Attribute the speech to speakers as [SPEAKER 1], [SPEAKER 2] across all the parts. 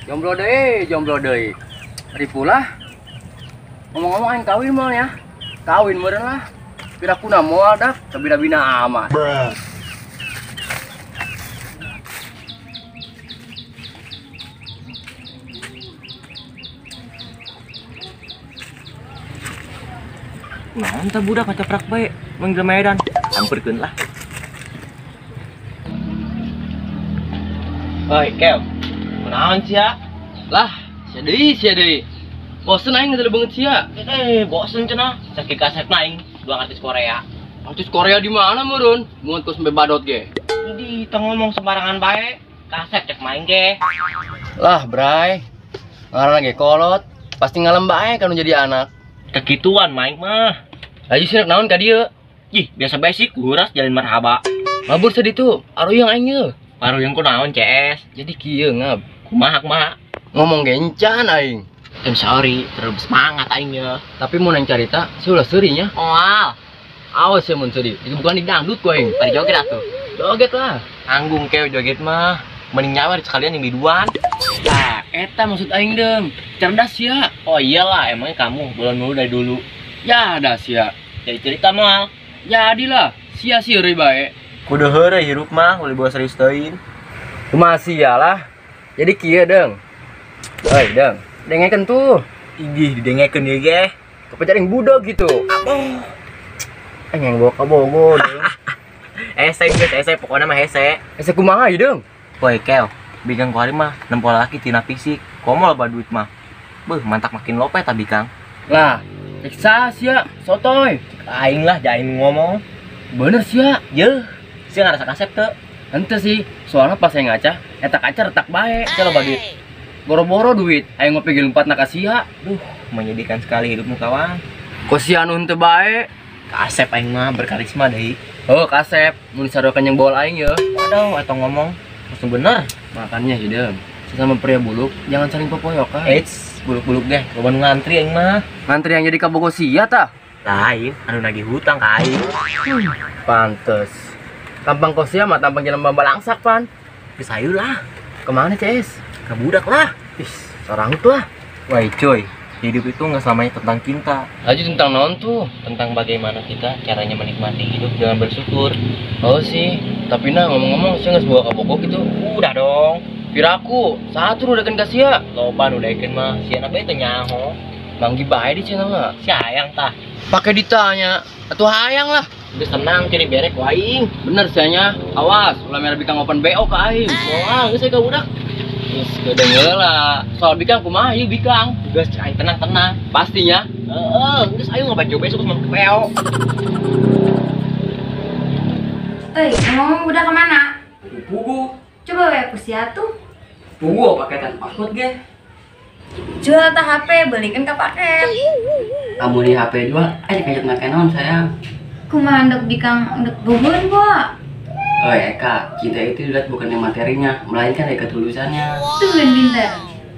[SPEAKER 1] Jomblo deui, jomblo deui. Ripuh lah. Ngomong-ngomong aing kawin moal ya. Kawin meureun lah. Pirakuna moal dah, kabina-bina amat.
[SPEAKER 2] Naon teh budak ngacaprak bae manggil Medan. Samperkeun lah. Oi, Kew. Kunaon sia?
[SPEAKER 1] Lah, sia deui, sia deui. Bosen aing ngedeleu beungeut sia.
[SPEAKER 2] Bosen cenah. Saking kasep aing dua artis Korea.
[SPEAKER 1] Artis Korea di mana meureun? Mun ku sampe badot ge.
[SPEAKER 2] Di teu ngomong sembarangan bae. Kasep cek main ge.
[SPEAKER 1] Lah, Bray. Ngaranna ge kolot, pasti ngalem bae kanu jadi anak.
[SPEAKER 2] Kekituan main mah.
[SPEAKER 1] Laju sih rek naon ka dieu?
[SPEAKER 2] Ih, biasa bae sih kuras jalin marhaba.
[SPEAKER 1] Mabur sedih tuh, aruyang aing ye.
[SPEAKER 2] Aruyang ku naon CS?
[SPEAKER 1] Jadi kieu ngab.
[SPEAKER 2] Kumaha kumaha?
[SPEAKER 1] Ngomong gencan aing.
[SPEAKER 2] I'm sorry, terlalu semangat aing ye.
[SPEAKER 1] Tapi mun aing carita, sih ulah seuri nya.
[SPEAKER 2] Moal.
[SPEAKER 1] Awas ya mun seuri, bukan di dangdut ku aing.
[SPEAKER 2] Bari joget atuh.
[SPEAKER 1] Joget lah.
[SPEAKER 2] Anggung kew joget mah. Mending nyawer sekalian yang biduan.
[SPEAKER 1] Nah, eta maksud aing deung. Cerdas ya.
[SPEAKER 2] Oh iyalah, emangnya kamu belum dulu dari dulu.
[SPEAKER 1] Ya das ya.
[SPEAKER 2] Jadi cerita moal.
[SPEAKER 1] Jadilah, sia sieureuy bae.
[SPEAKER 2] Kudu heureuy hirup mah, ulah bawa serius teuing.
[SPEAKER 1] Kumaha sia lah. Jadi kieu deung. Hei deung, dengekeun tuh.
[SPEAKER 2] Idih, didengekeun ieu ge.
[SPEAKER 1] Kepecar yang budak gitu.
[SPEAKER 2] Aboh.
[SPEAKER 1] Yang bawa ka Bogor deung.
[SPEAKER 2] Hese geus hese, pokona mah hese.
[SPEAKER 1] Hese kumaha ieu deung?
[SPEAKER 2] Woi Kew, bikang kuari mah nempo laki tina fisik, komo loba duit mah. Beuh, mantak makin lope ta bikang.
[SPEAKER 1] Lah, riksa sia, sotoy.
[SPEAKER 2] Aing lah, jaing ngomong.
[SPEAKER 1] Bener sia.
[SPEAKER 2] Yeuh, sia ngarasa kasep teu?
[SPEAKER 1] Henteu sih, soalnya pas saya ngaca, eta kaca retak bae. Sia loba duit. Boro-boro duit, aing ngopi ge lompat na ka sia.
[SPEAKER 2] Duh, menyedihkan sekali hidupmu kawan.
[SPEAKER 1] Kok sia anu henteu bae?
[SPEAKER 2] Kasep aing mah berkarisma deui.
[SPEAKER 1] Oh, kasep, mun disarokan jeung bol aing ye.
[SPEAKER 2] Waduh, eta ngomong langsung bener.
[SPEAKER 1] Makanya hidup sesama pria buluk jangan saling popoyokan.
[SPEAKER 2] Eits, buluk-buluk deh, loba nu ngantri aing mah.
[SPEAKER 1] Ngantri yang jadi kabogo sia tah?
[SPEAKER 2] Lain, anu nagih hutang ka aing.
[SPEAKER 1] Pantes. Tampang kok sia mah tampang jelema balangsak pan.
[SPEAKER 2] Geus hayu lah.
[SPEAKER 1] Kemana CS?
[SPEAKER 2] Ka budak lah.
[SPEAKER 1] Ih, sorang tuh lah.
[SPEAKER 2] Woi cuy, hidup itu nggak selamanya tentang cinta.
[SPEAKER 1] Lanjut tentang naon tuh?
[SPEAKER 2] Tentang bagaimana kita caranya menikmati hidup dengan bersyukur.
[SPEAKER 1] Oh sih, tapi nah ngomong-ngomong saya nggak sebuah kabogok gitu.
[SPEAKER 2] Udah dong.
[SPEAKER 1] Piraku, satu udah kan kasih ya.
[SPEAKER 2] Loba nu daekeun mah, si anak bae teu nyaho.
[SPEAKER 1] Manggi bae di channel mah.
[SPEAKER 2] Si hayang tah.
[SPEAKER 1] Pakai ditanya, atuh hayang lah.
[SPEAKER 2] Geus tenang kini berek ku aing.
[SPEAKER 1] Bener sianya. Awas, ulah merah bikang open BO ka aing.
[SPEAKER 2] Moal geus ka budak.
[SPEAKER 1] Geus kedeung lah. Soal bikang kumaha ieu bikang?
[SPEAKER 2] Geus aing tenang-tenang.
[SPEAKER 1] Pastinya.
[SPEAKER 2] Heeh, geus ayo ngabajo besok mah BO.
[SPEAKER 3] Hei, ngomong udah kemana?
[SPEAKER 1] Pugu.
[SPEAKER 3] Coba we aku sia tuh.
[SPEAKER 1] Pugu paketan password ge.
[SPEAKER 3] Jual tah HP, belikan ke paket.
[SPEAKER 1] Kamu di HP jual, aja kayaknya make naon sayang.
[SPEAKER 3] Kumaha ndek bikang ndek bogoan, Bo?
[SPEAKER 1] Oh Eka, cinta itu dilihat bukan yang materinya, melainkan dari ketulusannya.
[SPEAKER 3] Tuh yang pinter.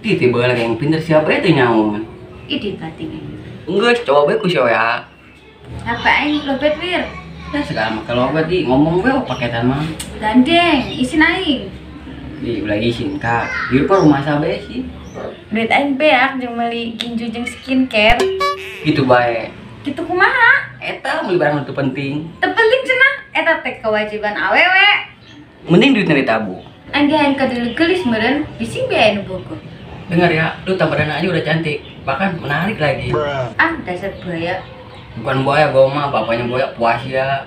[SPEAKER 1] Tiba lagi yang pinter siapa itu nyaun?
[SPEAKER 3] Ide batin.
[SPEAKER 1] Enggak, coba bae ku sia ya.
[SPEAKER 3] Apa aing lobet wir?
[SPEAKER 1] Nah, segala make lobet di ngomong we paketan mah.
[SPEAKER 3] Gandeng, isin aing.
[SPEAKER 1] Di ulah isin Kak. Di rumah sabe sih.
[SPEAKER 3] Duit aing beak jeung meuli ginju jeung skincare.
[SPEAKER 1] Gitu bae.
[SPEAKER 3] Gitu kumaha?
[SPEAKER 1] Eta meuli barang itu penting.
[SPEAKER 3] Teu penting cenah, eta teh kewajiban awewe.
[SPEAKER 1] Mending duitnya ditabung.
[SPEAKER 3] Aing ge hayang kadeuleuk geulis meureun, bising bae anu bogoh.
[SPEAKER 1] Dengar ya, lu tanpa dana aja udah cantik, bahkan menarik lagi.
[SPEAKER 3] Ah, dasar buaya.
[SPEAKER 1] Bukan buaya gua mah, bapaknya buaya puas ya.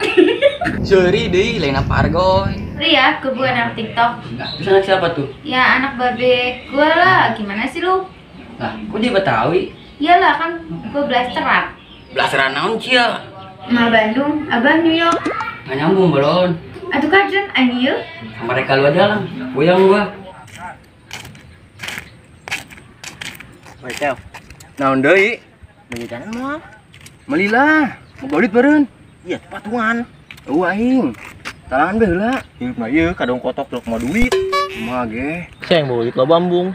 [SPEAKER 1] Sorry deh, lain apa argoy.
[SPEAKER 3] Ria, gue bukan anak TikTok.
[SPEAKER 1] Nah, terus anak siapa tuh?
[SPEAKER 3] Ya anak babe gue lah, gimana sih lu?
[SPEAKER 1] Lah, kok dia Betawi?
[SPEAKER 3] Iyalah kan gue blasteran.
[SPEAKER 1] Blasteran naon cia?
[SPEAKER 3] Ma Bandung, abah New York.
[SPEAKER 1] Nggak nyambung belum.
[SPEAKER 3] Aduh kajen, aing ieu.
[SPEAKER 1] Sama mereka lu aja lah, goyang gua.
[SPEAKER 2] Woi, Teo.
[SPEAKER 1] Naon deui?
[SPEAKER 2] Beli jalan moal.
[SPEAKER 1] Melilah, mau duit beureun.
[SPEAKER 2] Iya, patungan.
[SPEAKER 1] Eueuh aing. Talangan bae heula.
[SPEAKER 2] Hirup mah ieu kadang kotok truk mau duit.
[SPEAKER 1] Kumaha ge?
[SPEAKER 2] Sia yang bawa duit lo bambung.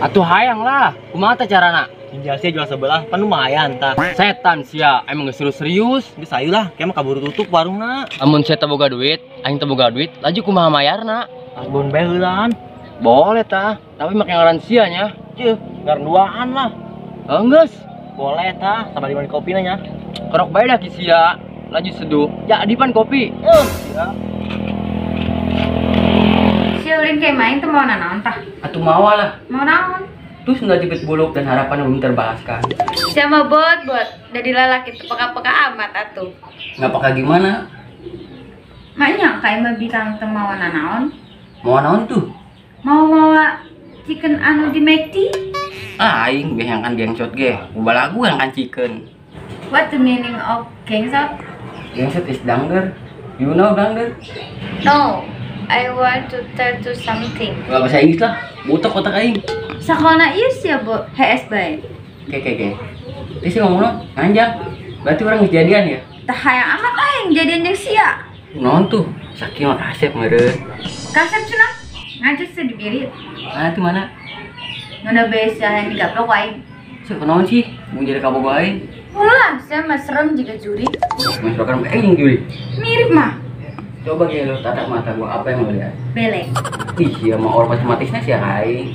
[SPEAKER 1] Atuh hayang lah. Kumaha teh carana?
[SPEAKER 2] Ginjal sia jual sebelah, pan lumayan tah.
[SPEAKER 1] Setan sia, emang geus serius.
[SPEAKER 2] Geus hayu lah, kayak mah kaburu tutup warungna.
[SPEAKER 1] Amun sia teu boga duit, aing teu boga duit, laju kumaha mayarna?
[SPEAKER 2] Asbon bae heulaan.
[SPEAKER 1] Boleh tah, tapi make ngaran sia nya.
[SPEAKER 2] Ceuh, ngaran duaan lah.
[SPEAKER 1] Enggeus.
[SPEAKER 2] Boleh tah, sama di kopi nya.
[SPEAKER 1] Kerok bae dah sia. Lanjut seduh. Ya di pan kopi.
[SPEAKER 2] Ya.
[SPEAKER 3] Sia ulin kayak main tuh mau naon tah?
[SPEAKER 1] Atuh mawa lah.
[SPEAKER 3] Mau naon?
[SPEAKER 1] Terus nggak jepit buluk dan harapan belum terbalaskan.
[SPEAKER 3] Sama bot-bot, dari lalaki tuh peka-peka amat atuh.
[SPEAKER 1] Nggak peka gimana?
[SPEAKER 3] Maknya kayak mah bikang teu mawa nanaon.
[SPEAKER 1] Mawa naon tuh?
[SPEAKER 3] Mau mawa chicken anu di McD?
[SPEAKER 1] Ah, aing beh yang kan gengsot ge. Ubah lagu yang kan chicken.
[SPEAKER 3] What the meaning of gengsot?
[SPEAKER 1] Gengsot is dangder. You know dangder?
[SPEAKER 3] No, I want to tell to something.
[SPEAKER 1] Nggak bahasa Inggris lah, butek otak aing.
[SPEAKER 3] Sakola ieu sia bo HS bae.
[SPEAKER 1] Oke. Terus sih ngomong lo, anjang. Berarti orang kejadian ya?
[SPEAKER 3] Tah hayang amat aing jadian jeung sia.
[SPEAKER 1] Non tuh, saking mah kasep meureun.
[SPEAKER 3] Kasep cenah. Ngajus teh dibirit.
[SPEAKER 1] Mana tuh mana?
[SPEAKER 3] Mana bae sia hayang digaplok aing.
[SPEAKER 1] Seuh kunaon sih? Mun jadi kabogoh aing.
[SPEAKER 3] Ulah, sia mah serem jiga juri.
[SPEAKER 1] Mas aing juri.
[SPEAKER 3] Mirip mah.
[SPEAKER 1] Coba gini lo tatap mata gua, apa yang lo lihat?
[SPEAKER 3] Belek.
[SPEAKER 1] Ih, ya mah orang matematisnya sih aing.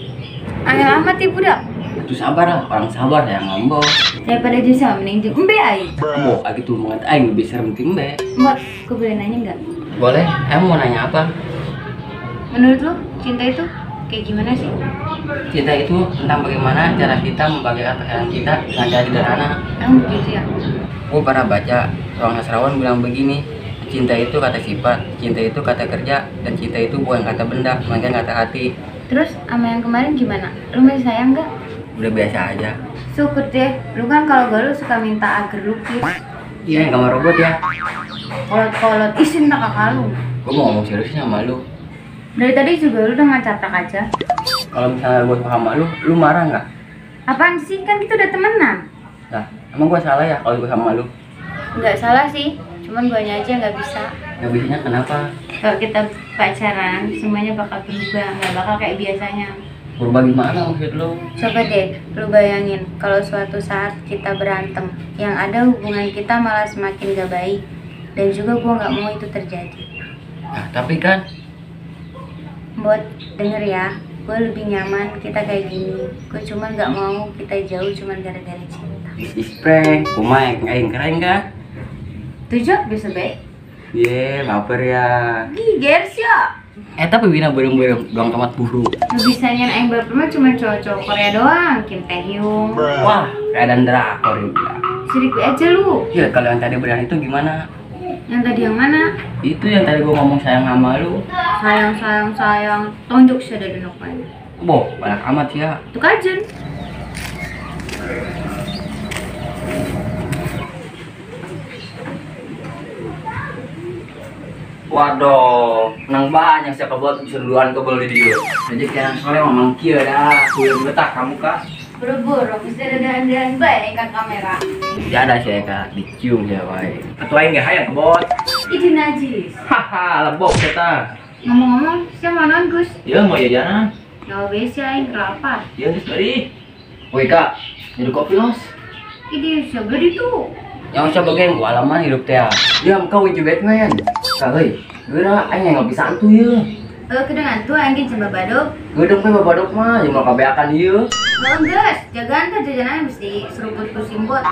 [SPEAKER 3] Angel amat ibu dah.
[SPEAKER 1] Itu sabar lah, orang sabar yang ngomong.
[SPEAKER 3] Daripada jeung sama mending jeung embe aing.
[SPEAKER 1] Bo, gitu banget aing lebih serem ti embe.
[SPEAKER 3] Mbak, aku boleh nanya enggak?
[SPEAKER 1] Boleh, emang mau nanya apa?
[SPEAKER 3] Menurut lo, cinta itu kayak gimana sih?
[SPEAKER 1] Cinta itu tentang bagaimana cara kita membagikan pasangan kita dengan cara sederhana.
[SPEAKER 3] Emang begitu ya?
[SPEAKER 1] Gue pernah baca, seorang sastrawan bilang begini, cinta itu kata sifat, cinta itu kata kerja, dan cinta itu bukan kata benda, melainkan kata hati.
[SPEAKER 3] Terus sama yang kemarin gimana? Lu masih sayang gak?
[SPEAKER 1] Udah biasa aja.
[SPEAKER 3] Syukur deh, lu kan kalau gaul suka minta agar lukis.
[SPEAKER 1] Iya, yang kamar robot ya.
[SPEAKER 3] Kolot-kolot, isin tak kakak lu.
[SPEAKER 1] Gue mau ngomong serius sama lu.
[SPEAKER 3] Dari tadi juga lu udah ngacaprak aja.
[SPEAKER 1] Kalau misalnya gue suka sama lu, lu marah nggak?
[SPEAKER 3] Apaan sih? Kan kita udah temenan.
[SPEAKER 1] Nah, emang gue salah ya kalau gue sama lu?
[SPEAKER 3] Nggak salah sih, cuman guanya aja nggak bisa.
[SPEAKER 1] Nggak bisanya kenapa?
[SPEAKER 3] Kalau kita pacaran, semuanya bakal berubah, nggak bakal kayak biasanya.
[SPEAKER 1] Berubah gimana maksud lu?
[SPEAKER 3] Coba deh, lu bayangin kalau suatu saat kita berantem, yang ada hubungan kita malah semakin gak baik. Dan juga gua nggak mau itu terjadi.
[SPEAKER 1] Nah, tapi kan
[SPEAKER 3] Bot, denger ya, gue lebih nyaman kita kayak gini. Gue cuma nggak mau kita jauh cuman gara-gara cinta.
[SPEAKER 1] This is prank, kumae, aing keren kan?
[SPEAKER 3] Tujuh bisa baik.
[SPEAKER 1] Ye, baper ya.
[SPEAKER 3] Giger sih ya.
[SPEAKER 1] Tapi wina berem-berem doang tomat buru.
[SPEAKER 3] Nu bisanya aing baper mah cuma cowok-cowok Korea doang, Kim Taehyung.
[SPEAKER 1] Wah, keadaan drakor juga.
[SPEAKER 3] Sirik aja lu.
[SPEAKER 1] Ya, kalau yang tadi beneran itu gimana?
[SPEAKER 3] Yang tadi yang mana?
[SPEAKER 1] Itu yang tadi gua ngomong sayang sama lu.
[SPEAKER 3] Sayang, sayang, sayang. Tonjok sih ada denok mana.
[SPEAKER 1] Boh, banyak amat ya.
[SPEAKER 3] Itu kajen.
[SPEAKER 1] Waduh, menang banyak siapa buat bisa duluan kebel di dia. Jadi kayak soleh mamang kia dah, kuliah betah kamu kak.
[SPEAKER 3] Boro-boro, bisa ada-adaan baik kak kamera.
[SPEAKER 1] Ya ada sih kak, dicium ya baik.
[SPEAKER 2] Atau aing nggak hayang kebot.
[SPEAKER 3] Itu najis.
[SPEAKER 1] Haha, lebok kita.
[SPEAKER 3] Ngomong-ngomong, siapa mau non Gus?
[SPEAKER 2] Ya mau jajanan.
[SPEAKER 3] Gak bisa aing kelapa.
[SPEAKER 2] Ya Gus bari.
[SPEAKER 1] Woi kak, jadi kopi los.
[SPEAKER 3] Ini siapa itu?
[SPEAKER 1] Yang siapa geng, gua alaman hidup teh. Ya, kau wiji Batman. Kak, hei, geura aing nggak bisa antu ya.
[SPEAKER 3] Kedengan tuh aing coba badok.
[SPEAKER 1] Gedeng pe babadok mah, jeung mau kabeakan ieu.
[SPEAKER 3] Heeh, geus, jagaan teh jajanan mesti seruput ku simbot.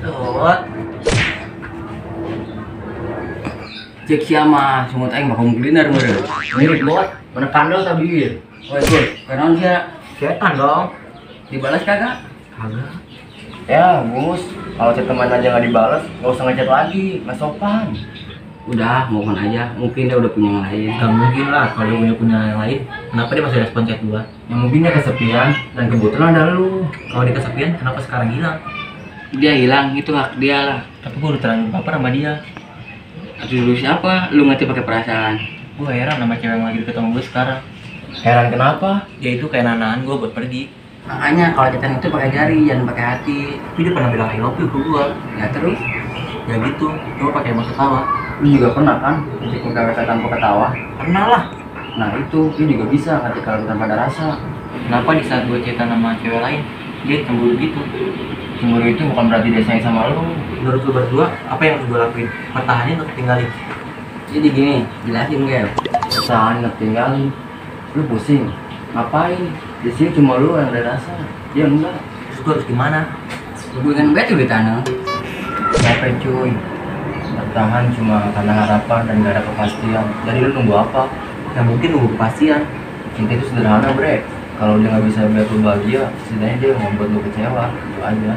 [SPEAKER 2] Tuh.
[SPEAKER 1] Cek sia mah, sungut aing vacuum cleaner meureun. Mirip banget, mana kandel tapi ieu. Woi, Gus, kenaon sia?
[SPEAKER 2] Setan dong.
[SPEAKER 1] Dibalas kagak?
[SPEAKER 2] Kagak.
[SPEAKER 1] Ya, Gus, kalau chat teman aja nggak dibalas, nggak usah ngechat lagi, nggak sopan. Udah, mohon aja, mungkin dia udah punya yang lain.
[SPEAKER 2] Gak mungkin lah, kalau dia punya yang lain, kenapa dia masih respon chat gua?
[SPEAKER 1] Ya mungkin dia kesepian, dan kebetulan ada lu.
[SPEAKER 2] Kalau dia kesepian, kenapa sekarang hilang?
[SPEAKER 1] Dia hilang, itu hak dia lah.
[SPEAKER 2] Tapi gua udah terlanjur baper sama dia.
[SPEAKER 1] Aduh, lu siapa? Lu ngerti pakai perasaan.
[SPEAKER 2] Gua heran sama cewek yang lagi deket sama gua sekarang.
[SPEAKER 1] Heran kenapa?
[SPEAKER 2] Dia itu kayak nanahan gua buat pergi.
[SPEAKER 1] Makanya kalau chatan itu pakai jari, jangan pakai hati.
[SPEAKER 2] Tapi dia pernah bilang I love you ke gua.
[SPEAKER 1] Ya terus?
[SPEAKER 2] Ya gitu, cuma pakai emosi ketawa.
[SPEAKER 1] Lu juga pernah kan ketik kata tanpa ketawa?
[SPEAKER 2] Pernah lah.
[SPEAKER 1] Nah itu, dia juga bisa ketika kalau tanpa ada rasa.
[SPEAKER 2] Kenapa di saat gua chatan sama cewek lain, dia cemburu gitu?
[SPEAKER 1] Cemburu itu bukan berarti dia sayang sama lu.
[SPEAKER 2] Menurut lu berdua, apa yang harus gua lakuin? Pertahanin atau tinggalin?
[SPEAKER 1] Jadi gini, jelasin Gel. Perasaan ngetinggalin, lu pusing. Ngapain? Di sini cuma lu yang ada rasa. Dia enggak.
[SPEAKER 2] Terus gue harus gimana?
[SPEAKER 1] Hubungan gue tuh di tanah. Capek cuy. Bertahan cuma karena harapan dan gak ada kepastian. Jadi lu nunggu apa?
[SPEAKER 2] Ya mungkin nunggu kepastian.
[SPEAKER 1] Cinta itu sederhana bre. Kalau dia nggak bisa buat lu bahagia, setidaknya dia nggak buat lu kecewa. Itu aja.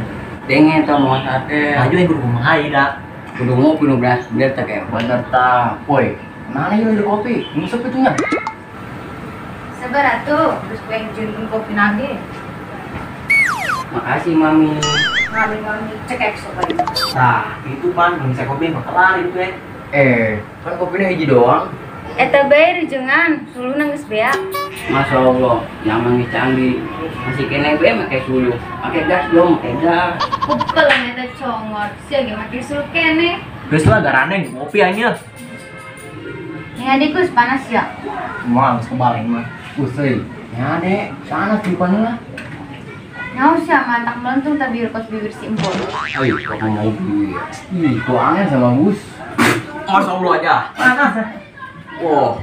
[SPEAKER 1] Dengen tau mau sate.
[SPEAKER 2] Maju yang kudu kumaha dah.
[SPEAKER 1] Kudu ngopi nu beras, biar tak kayak bener ta. Woi, mana yuk ada kopi? Ngusep itunya.
[SPEAKER 3] Sabar atuh, terus gue yang jadiin kopi nage.
[SPEAKER 1] Makasih mami.
[SPEAKER 3] Mami cekek sobat.
[SPEAKER 2] Nah, itu pan, belum saya kopi mah kelar itu ya.
[SPEAKER 1] Kan kopinya hiji doang.
[SPEAKER 3] Eta bae rujengan, suluh nangis beak.
[SPEAKER 1] Masya Allah, zaman geus canggih. Masih kene bae make suluh. Make gas dong, make gas.
[SPEAKER 3] Pupel eta congor, sia ge make suluh kene.
[SPEAKER 2] Geus lah garaneng ngopi aja.
[SPEAKER 3] Ning adikku panas ya.
[SPEAKER 2] Moal geus kebaleng mah.
[SPEAKER 1] Usai. Ya dek, panas di lah.
[SPEAKER 3] Nyaho sia mantak melentung ta bibir kos bibir si empol.
[SPEAKER 1] Oi, kok mau bibir. Ih, kok aneh sama Gus.
[SPEAKER 2] Masya Allah aja. Panas.
[SPEAKER 1] Wah.